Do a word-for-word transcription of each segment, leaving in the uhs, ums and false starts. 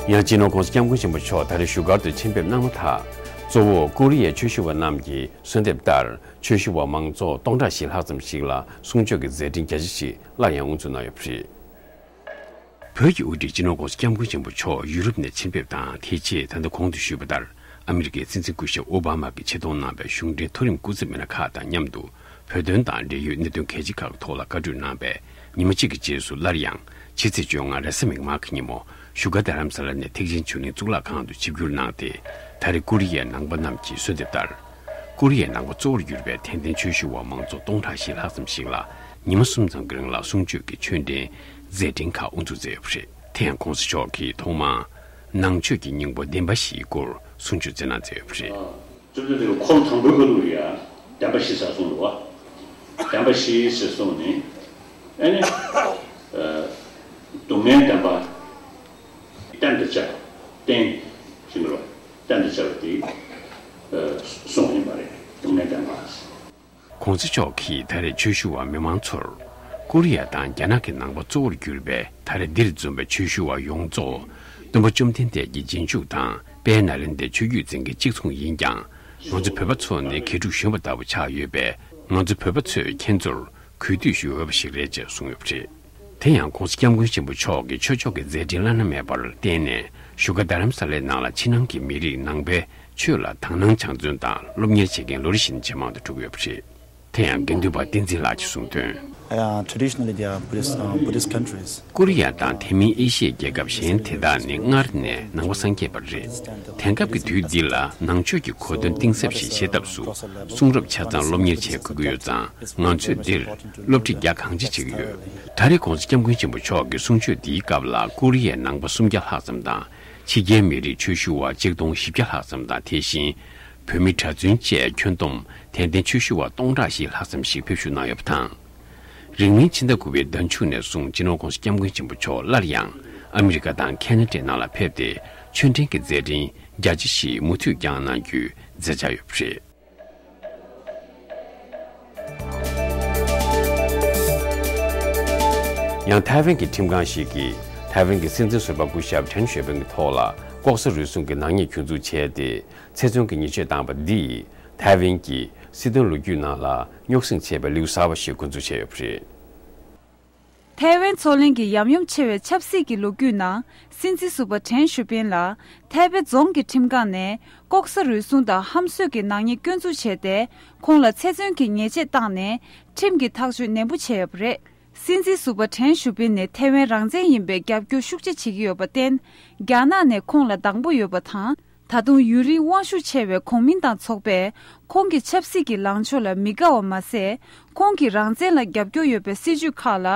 ཡང་སྤྱི་ནོར་༸གོང་ས་༸སྐྱབས་མགོན་ཆེན་པོ་མཆོག་ད་རེས་བཞུགས་སྒར་དུ་ཆེད་ཕེབས་གནང་བ་དང་། གཙོ་བོ་ཀོ་རི་ཡའི་ཆོས་ཞུ་བ་རྣམས་ཀྱིས་གསོལ་འདེབས་ལྟར་ཆོས་ཞུ་བ་མང་ཚོགས་སྟོང་ཕྲག་བཞི་ལྷག་ཙམ་ཞིག་ལ་གསུང་ཆོས་ཀྱི་མཛད་འཕྲིན་རྒྱ་ཆེ་ཞིག་སླར་ཡང་དབུ་འཛུགས་གནང་ཡོད་པ་རེད། བོད་ཀྱི་དབུ་ཁྲིད་སྤྱི་ནོར་༸གོང་ས་༸སྐྱབས་མགོན་ཆེན་པོ་མཆོག་ཡུ་རོབ་ནས་ཕྱིར་ཕེབས་དང་། དེ་རྗེས་ད་ལྟ་གོང་དུ་ཞུས་པ་ལྟར་ཨ་མི་རི་ཀའི་སྲིད་འཛིན་སྐུ་ཞབས་ཨོ་བྷ་མ་གིས་ཆེད་གཏོང་གནང་བའི་གཞུང་འབྲེལ་མཐོ་རིམ་སྐུ་ཚབ་མི་སྣ་ཁག་དང་མཉམ་དུ་བོད་དོན་དང་འབྲེལ་ཡོད་གནད་དོན་གལ་ཆེ་ཁག་གི་ཐོག་ལ་བཀའ་གྲོས་གནང་བའི་ཉི་མ་གཅིག་གི་རྗེས་སུ། སླར་ཡང་ཕྱི་ཚེས་བཅོ་ལྔ་རེས་གཟའ་མིག་དམར་གྱི་ཉིན་མོ་བཞུགས་སྒར་རྡ་རམ་ས་ལ་ནས་ཐེག་ཆེན་ཆོས་གླིང་གཙུག་ལག་ཁང་དུ་ཆིབས་བསྒྱུར་གནང་སྟེ། ད་རེས་ཀོ་རི་ཡའི་ནང་པ་རྣམས་ཀྱིས་གསོལ་འདེབས་ལྟར། ཀོ་རི་ཡའི་ནང་པ་གཙོ་བོར་གྱུར་པའི་དད་ལྡན་ཆོས་ཞུ་བ་མང་ཚོགས་སྟོང་ཕྲག་བཞི་ལྷག་ཙམ་ཞིག་ལ་ཉི་མ་གསུམ་ཙམ་གྱི་རིང་ལ་གསུང་ཆོས་ཀྱི་ཆོས་འབྲེལ་མཛད་འཕྲིན་ཁག་དབུ་འཛུགས་མཛད་ཡོད་པ་རེད། དེ་ཡང་གོང་ས་མཆོག་གིས་ཐོག་མར་ནང་ཆོས་ཀྱི་སྙིང་པོ་བདེན་པ་བཞིའི་སྐོར་གསུང་ཆོས་སྩལ་གནང་མཛད་ཡོད་པ་རེད། གཙུག་ཏོར་དེ་ག་འཁོར་དང་པོའི་སྐབས་དུ་ཡ་བདེན་པ་བཞི་ཟེར་གསུངས་འདུག་བ། བདེན་པ་བཞི་ཟེར་གསུངས་ནས། ཨ་ནི། ཨ། སྡུག་བསྔལ་བདེན་པ། གཏན་དུ་བཅའ། གཏན་ཞེས་པ་ལ་གཏན་དུ་བཅའ་བ་དེ། ཨ། གསུངས་ཡིན་པ་རེད། སྡུག་བསྔལ་བདེན་པ། གོང་ས་མཆོག་གིས་ད་རེས་ཆོས་ཞུ་བ་མི་མང་ཚོར་ཀོ་རི་ཡ་དང་རྒྱ་ནག་གི་ནང་པ་གཙོ་བོར་གྱུར་པའི་ད་རེས་འདིར་འཛོམས་པའི་ཆོས་ཞུ་བ་ཡོངས་རྫོགས་སྟོན་པ་བཅོམ་ལྡན་འདས་ཀྱི་རྗེས་འཇུག་དང་དཔལ་ནཱ་ལེནྡྲའི་ཆོས་བརྒྱུད་འཛིན་མཁན་གཅིག་མཚུངས་ཡིན་ཀྱང་། ང་ཚོ་བོད་པ་ཚོ་ནི་མཁས་གྲུབ་གཞོན་པ་ལྟ་བུ་ཆགས་ཡོད་པས། ང་ཚོ་བོད་པ་ཚོས་ཁྱེད་ཚོར་གུས་འདུད་ཞུ་འོས་པ་ཞིག་རེད་ཅེས་གསུངས་ཡོད་པ་རེད། དེ་ཡང་གོང་ས་སྐྱབས་མགོན་ཆེན་པོ་མཆོག་གིས་ཆོས་ཕྱོགས་ཀྱི་མཛད་འཕྲིན་བླ་ན་མེད་པར་བརྟེན་ནས། བཞུགས་སྒར་རྡ་རམ་ས་ལའི་ནང་ལ་ཕྱི་ནང་གི་མི་རིགས་ནང་པའི་ཆོས་ལ་དག་སྣང་སྦྱང་བརྩོན་དང་སློབ་གཉེར་བྱེད་མཁན་ལོ་རེ་བཞིན་ཇེ་མང་དུ་འགྲོ་གི་ཡོད་པ་རེད། དེ་ཡང་དགེ་འདུན་པ་བསྟན་འཛིན་ལགས་ཀྱིས་གསུངས་དོན། Uh, traditionally, they are Buddhist, uh, Buddhist countries. ཀོ་རི་ཡ་དང་དེ་མིན་ཨེ་ཤི་ཡའི་རྒྱལ་ཁབ་གཞན་དེ་དག་ནི་སྔར་ནས་ནང་པ་སངས་རྒྱས་པ་རེད། དེང་སྐབས་ཀྱི་དུས་འདི་ལ་ནང་ཆོས་ཀྱི་གོ་དོན་གཏིང་ཟབ་ཞིག་ཤེས་ཐབས་སུ་གསུང་རབ་ཆ་ཚང་སློབ་གཉེར་བྱེད་དགོས་ཀྱི་ཡོད་ཙང་། ང་ཚོས་འདིར་སློབ་ཁྲིད་རྒྱ་གང་ཆེ་བྱེད་ཀྱི་ཡོད། ད་རེས་གོང་ས་སྐྱབས་མགོན་ཆེན་པོ་མཆོག་གི་གསུང་ཆོས་འདིའི་སྐབས་ལ་ཀོ་རི་ཡའི་ནང་པ་སུམ་བརྒྱ་ལྷག་ཙམ་དང་། ཕྱི་རྒྱལ་མི་རིགས་ཆོས་ཞུ་བ་གཅིག་སྟོང་བཞི་བརྒྱ་ལྷག་ཙམ་དང་། དེ་བཞིན་བོད་མི་གྲྭ་བཙུན་བཅས་ཁྱོན་བསྡོམས་དད་ལྡན་ཆོས་ཞུ་བ་སྟོང་ཕྲག་བཞི་ལྷག་ཙམ་ཞིག་ཕེབས་ཞུགས་གནང་ཡོད་པ་དང་། རིང་མིན་ཕྱི་ཟླ་དགུ་པའི་ཟླ་མཇུག་ནས་བཟུང་སྤྱི་ནོར་༸གོང་ས་༸སྐྱབས་མགོན་ཆེན་པོ་མཆོག་སླར་ཡང་ཨ་མི་རི་ཀ་དང་ཁེ་ན་ཌའི་ནང་ལ་ཕེབས་ཏེ། ཆོས་འབྲེལ་གྱི་མཛད་འཕྲིན་རྒྱ་ཆེ་ཞིག་མུ་མཐུད་བསྐྱངས་གནང་རྒྱུའི་མཛད་འཆར་ཡོད་པ་རེད། ཡང་ཐའེ་ཝན་གྱི་ཁྲིམས་ཁང་ཞིག་གིས་ཐའེ་ཝན་གྱི་སྲིད་འཛིན་ཟུར་པ་སྐུ་ཞབས་ཁྲེན་ཞོ་ཕིན་གྱི་ཐོག་ལ་ལྐོག་ཟ་རུལ་སུངས་ཀྱི་ནག་ཉེས་གྱོང་འཛུགས་བྱས་ཏེ། ཚེ་བཙོན་གྱི་ཉེས་ཆད་བཏང་པ་འདི་ཡིས་ཐའེ་ཝན་གྱི་སྲིད་དོན་ལོ་རྒྱུས་ནང་ལ་རྙོག་ཟིང་ཆེ་བའི་ལེའུ་གསར་བ་ཞིག་འགོ་འཛུགས་བྱས་ཡོད་པ་རེད། ཐའེ་ཝན་མཚོ་གླིང་གི་ཡམ་ཡོམ་ཆེ་བའི་ཆབ་སྲིད་ཀྱི་ལོ་རྒྱུས་ནང་། སྲིད་འཛིན་ཟུར་པ་ཁྲེན་ཞུ་པིན་ལ་ཐའེ་པེ་རྫོང་གི་ཁྲིམས་ཁང་ནས་ལྐོག་ཟ་རུལ་སུངས་དང་ཧམ་བཟོས་ཀྱི་ནག་ཉེས་སྐྱོན་འཛུགས་བྱས་ཏེ། ཁོང་ལ་ཚེ་བཙོན་གྱི་ཉེས་ཆད་བཏང་ནས་ཁྲིམས་ཀྱི་ཐག་གཅོད་ནན་པོ་བྱས་ཡོད་པ་རེད། སྲིད་འཛིན་ཟུར་པ་ཁྲེན་ཞུ་པིན་ནི་ཐའེ་ཝན་རང་བཙན་ཡིན་པའི་རྒྱབ་སྐྱོར་ཤུགས་ཆེ་བྱེད་ཀྱི་ཡོད་པར་བརྟེན། རྒྱ་ནག་ནས་ཁོང་ལ་སྡང་པོ་ཡོད་པ་དང་། ད་དུང་ཡུན་རིང་དབང་ཤུགས་ཆེ་བའི་གོ་མིན་ཏང་ཚོགས་པས་ཁོང་གི་ཆབ་སྲིད་ཀྱི་ལངས་ཕྱོགས་ལ་མི་དགའ་བ་མ་ཟད། ཁོང་གིས་རང་བཙན་ལ་རྒྱབ་སྐྱོར་ཡོད་པའི་སྲིད་བྱུས་ཁག་ལ་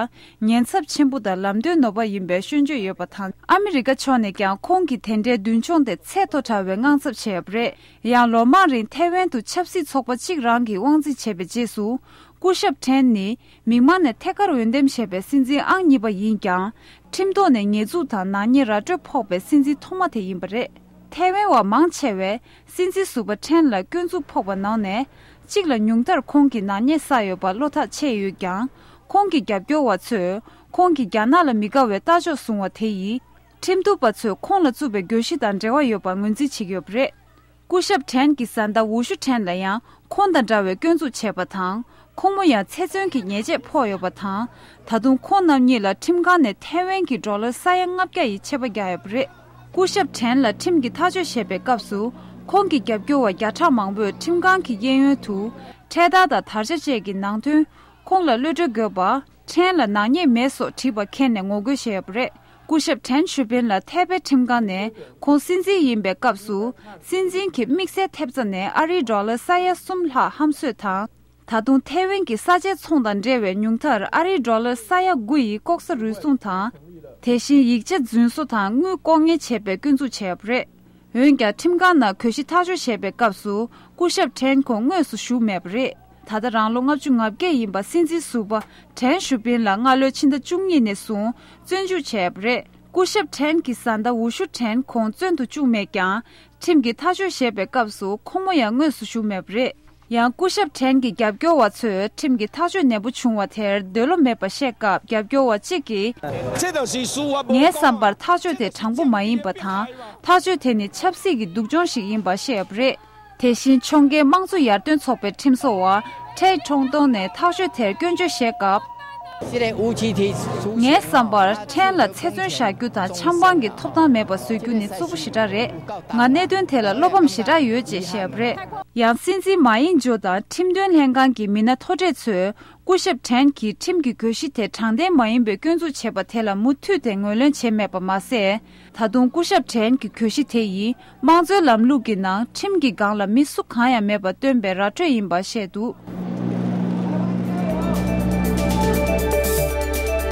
ཉེན་ཚབས་ཆེན་པོ་དང་ལམ་སྟོན་ནོར་བ་ཡིན་པའི་སྐྱོན་བརྗོད་ཡོད་པ་དང་། ཨ་མི་རི་ཀ་ཕྱོགས་ནས་ཀྱང་ཁོང་གི་དེ་འདྲའི་མདུན་མཆོང་དེ་ཚད་མཐོ་དྲགས་པའི་དངངས་འཚབ་བྱས་ཡོད་པ་རེད། ཡང་ལོ་མང་རིང་ཐའེ་ཝན་དུ་ཆབ་སྲིད་ཚོགས་པ་གཅིག་རང་གིས་དབང་འཛིན་བྱས་པའི་རྗེས་སུ། སྐུ་ཞབས་ཁྲེན་ནི་མིག་དམར་ནས་ཐད་ཀར་འོས་འདེམས་བྱས་པའི་སྲིད་འཛིན་ཨང་གཉིས་པ་ཡིན་ཀྱང་། ཁྲིམས་ཐོག་ནས་ཉེས་འཛུགས་དང་ནག་ཉེས་ར་སྤྲོད་ཕོག་པའི་སྲིད་འཛིན་ཐོག་མ་དེ་ཡིན་པ་རེད། ཐའེ་ཝན་བ་མང་ཆེ་བས་སྲིད་འཛིན་ཟུར་པ་ཁྲེན་ལ་སྐྱོན་འཛུགས་ཕོག་པ་ནང་ནས། གཅིག་ལ་ཉུང་མཐར་ཁོང་གིས་ནག་ཉེས་བསགས་ཡོད་པ་བློ་ཐག་ཆད་ཡོད་ཀྱང་། ཁོང་གི་རྒྱབ་སྐྱོར་བ་ཚོས་ཁོང་གིས་རྒྱ་ནག་ལ་མི་དགའ་བའི་ལྟ་ཕྱོགས་བཟུང་བ་དེ་ཡིས། ཁྲིམས་གཏུག་པ་ཚོས་ཁོང་ལ་བཙུགས་པའི་གྱོད་གཞི་དང་འབྲེལ་བ་ཡོད་པར་ངོས་འཛིན་བྱེད་ཀྱི་ཡོད་པ་རེད། སྐུ་ཞབས་ཁྲེན་གྱི་བཟའ་ཟླ་ཝུ་ཤུ་ཁྲེན་ལ་ཡང་ཁོང་དང་འདྲ་བའི་སྐྱོན་འཛུགས་བྱས་པ་དང་། ཁོང་མོ་ཡང་ཚེ་བཙོན་གྱི་ཉེས་ཆད་ཕོག་ཡོད་པ་དང་། ད་དུང་ཁོང་རྣམ་གཉིས་ལ་ཁྲིམས་ཁང་ནས་ཐའེ་ཝན་གྱི་ཌོ་ལར་ས་ཡ་ལྔ་བརྒྱ་ཡི་ཆད་པ་བརྒྱབ་ཡོད་པ་རེད། སྐུ་ཞབས་ཁྲེན་ལ་ཁྲིམས་ཀྱི་ཐག་གཅོད་བྱེད་པའི་སྐབས་སུ། ཁོང་གི་རྒྱབ་སྐྱོར་བ་བརྒྱ་ཕྲག་མང་པོས་ཁྲིམས་ཁང་གི་གཡས་གཡོན་དུ། འཕྲེད་དར་དང་དར་ཆ་བཅས་ཀྱི་ནང་དོན། ཁོང་ལ་གློད་གྲོལ་དགོས་པ། ཁྲེན་ལ་ནག་ཉེས་མེད་སོགས་བྲིས་པ་འཁྱེར་ནས་ངོ་རྒོལ་བྱས་ཡོད་པ་རེད། སྐུ་ཞབས་ཁྲེན་ཞུ་པིན་ལ་ཐའེ་པེ་ཁྲིམས་ཁང་ནས་ཁོང་སྲིད་འཛིན་ཡིན་པའི་སྐབས་སུ། སྲིད་འཛིན་གྱི་དམིགས་བསལ་ཐེབས་རྩ་ནས་ཨ་རིའི་ཌོ་ལར་ས་ཡ་གསུམ་ལྷག་ཧམ་བཟོས་དང་། ད་དུང་ཐའེ་ཝན་གྱི་ས་ཆའི་ཚོང་དང་འབྲེལ་བའི་ཉུང་མཐར་ཨ་རིའི་ཌོ་ལར་ས་ཡ་དགུ་ཡི་ལྐོག་ཟ་རུལ་སུངས་དང་། དེ་བཞིན་ཡིག་ཆ་རྫུན་བཟོ་དང་དངུལ་ལྐོག་ཉར་བྱས་པའི་སྐྱོན་འཛུགས་བྱས་ཡོད་པ་རེད། འོན་ཀྱང་ཁྲིམས་ཁང་ནང་གྱོད་གཞི་ཐག་གཅོད་བྱས་པའི་སྐབས་སུ། སྐུ་ཞབས་ཁྲེན་ཁོང་དངོས་སུ་ཞུགས་མེད་པ་རེད། ད་ལྟ་རང་ལོ་ལྔ་བཅུ་ང་བརྒྱད་ཡིན་པ་སྲིད་འཛིན་ཟུར་པ་ཁྲེན་ཞུ་པིན་ལ་སྔ་ལོའི་ཕྱི་ཟླ་བཅུ་གཉིས་ནས་བཟུང་བཙོན་འཇུག་བྱས་པ་རེད། སྐུ་ཞབས་ཁྲེན་གྱི་བཟའ་ཟླ་ཝུ་ཤུ་ཁྲེན་ཁོང་བཙོན་དུ་བཅུག་མེད་ཀྱང་། ཁྲིམས་ཀྱི་ཐག་གཅོད་བྱས་པའི་སྐབས་སུ་ཁོང་མོ་ཡང་དངོས་སུ་ཞུགས་མེད་པ་རེད། ཡང་སྐུ་ཞབས་ཁྲེན་གྱི་རྒྱབ་སྐྱོར་བ་ཚོས་ཁྲིམས་ཀྱི་ཐག་གཅོད་ནན་པོ་བྱུང་བ་དེར་འདོད་བློ་མེད་པ་བཤད་སྐབས། རྒྱབ་སྐྱོར་བ་གཅིག་གིས། ངའི་བསམ་པར་ཐག་གཅོད་དེ་དྲང་པོ་མ་ཡིན་པ་དང་། ཐག་གཅོད་དེ་ནི་ཆབ་སྲིད་ཀྱི་སྡུག་སྦྱོང་ཞིག་ཡིན་པ་བཤད་ཡོད་པ་རེད། དེ་བཞིན་ཕྱོགས་འགལ་དམངས་གཙོ་ཡར་ཐོན་ཚོགས་པའི་ཁྲིམས་བཟོ་བ་ཁྲེ་ཁྲོང་ཏོང་ནས་ཐག་གཅོད་དེར་སྐྱོན་བརྗོད་བྱས་སྐབས། ངའི་བསམ་པར་ཁྲེན་ལ་ཚེ་བཙོན་བཞག་རྒྱུ་དང་ཆབ་འབངས་ཀྱི་ཐོབ་ཐང་མེད་པ་བཟོ་རྒྱུ་ནི་རྩུབ་པོ་ཞེ་དྲག་རེད། ང་གནད་དོན་དེ་ལ་བློ་ཕམ་ཞེ་དྲག་ཡོད་ཅེས་བཤད་པ་རེད། ཡང་སྲིད་འཛིན་མ་ཡིན་ཇོ་དང་ཁྲིམས་དོན་ལྷན་ཁང་གི་མི་སྣ་མཐོ་གྲས་ཚོས་སྐུ་ཞབས་ཁྲེན་གྱིས་ཁྲིམས་ཀྱི་གྱོད་གཞི་དེ་དྲང་བདེན་མ་ཡིན་པའི་སྐྱོན་འཛུགས་བྱས་པ་དེ་ལ་མུ་མཐུད་དེ་ངོས་ལེན་བྱས་མེད་པ་མ་ཟད། ད་དུང་སྐུ་ཞབས་ཁྲེན་གྱི་གྱོད་གཞི་དེ་ཡིས་དམངས་གཙོའི་ལམ་ལུགས་ཀྱི་ནང་ཁྲིམས་ཀྱི་སྒང་ལ་མི་སུ་གང་ཡང་མེད་པ་སྟོན་པའི་ར་སྤྲོད་ཡིན་པ་བཤད་འདུག